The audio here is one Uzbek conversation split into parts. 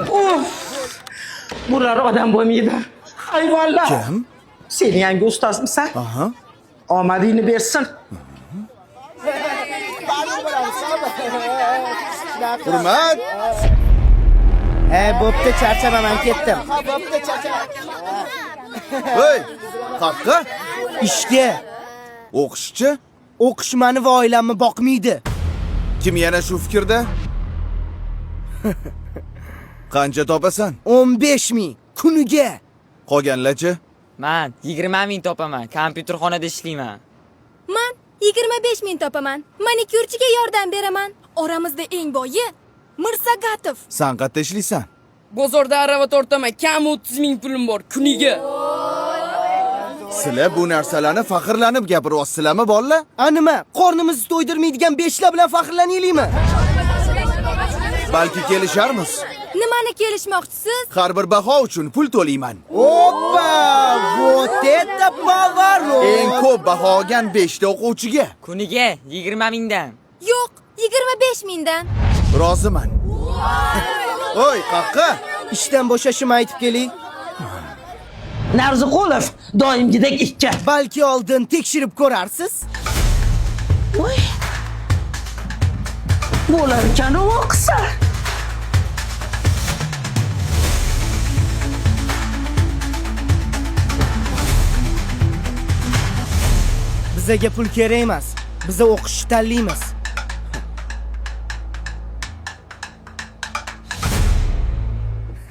Uf! Bular odam bo'lmaydi. Hayvonlar. Kim? Sen yangi ustozmisan? Aha. Omadingni bersin. Hurmat. E, bo'pti, charchama, men ketdim. Hey, qaqqa. Ishga. O'qishchi? O'qish mani va oilamni boqmaydi. Kim yana shu fikrda? Qancha topasan? 15 ming kuniga. Qolganlarchi? Man 20 ming topaman. Kompyuterxonada ishlayman. Man 25 ming topaman. Manikyurchiga yordam beraman. Oramizda eng boyi Mirsagatov. San qayerda ishlaysan? Bozorda arava tortaman, kam 30 ming pulim bor kuniga. Sizlar bu narsalarni faxrlanib gapiryapsizlarmi, bolalar? A nima, qornimizni to'ydirmaydigan beshlar bilan faxrlanaylikmi? Balki kelisharmiz. Nimani kelishmoqchisiz? Har bir baho uchun pul to'layman. Oppa, вот это поворот! Eng ko'p baho olgan 5 ta o'quvchiga Kuniga 20 mingdan. Yo'q, 25 mingdan. roziman. Oy, qaqqa. Ishdan bo'shashimni aytib keling. Narziqulov doimgidek ikki. Balki oldin tekshirib ko'rarsiz. Voy. Bo'lar ekan u o'qisa. Bizaga pul kerak emas. Biza o'qishni tanlaymiz.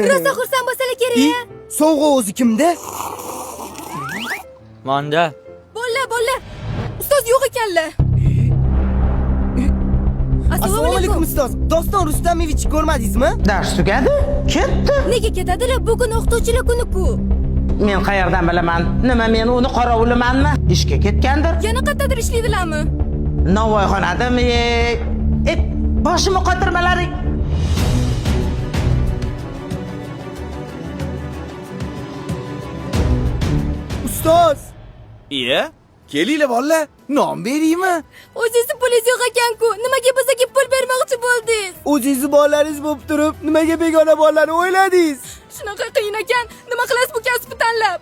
Rosa xursand bo'lsalar I, kerak. sovg'a o'zi kimda? Manda. Bolalar, bolalar. Ustoz yo'q ekanlar. Assalomu alaykum ustoz. Doston Rustamovich ko'rmadingizmi? Dars tugadi, ketdi. Nega ketadilar? Bugun o'qituvchilar kuni-ku. Men qayerdan bilaman? Nima men uni qorovulimanmi? Ishga ketgandir. Yana qayerdadir ishlaydilarmi? Novvoyxonadami? E, boshimni qotirmalaring. Ustoz! Iya, kelinglar bolalar, non beraymi? O'zingizni pulingiz yo'q ekan-ku. Nimaga bizga pul bermoqchi bo'ldingiz? O'zingizni bolalaringiz bo'lib turib, nimaga begona bolalarni o'yladingiz? Shunaqa qiyin ekan. Nima qilasiz bu kasbni tanlab?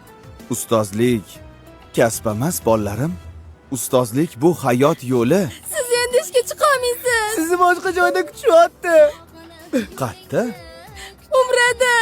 Ustozlik kasb emas, bolalarim. Ustozlik bu hayot yo'li. Siz endi ishga chiqa olmaysiz. Sizni boshqa joyda kutishyapti. Qatta? Umrada.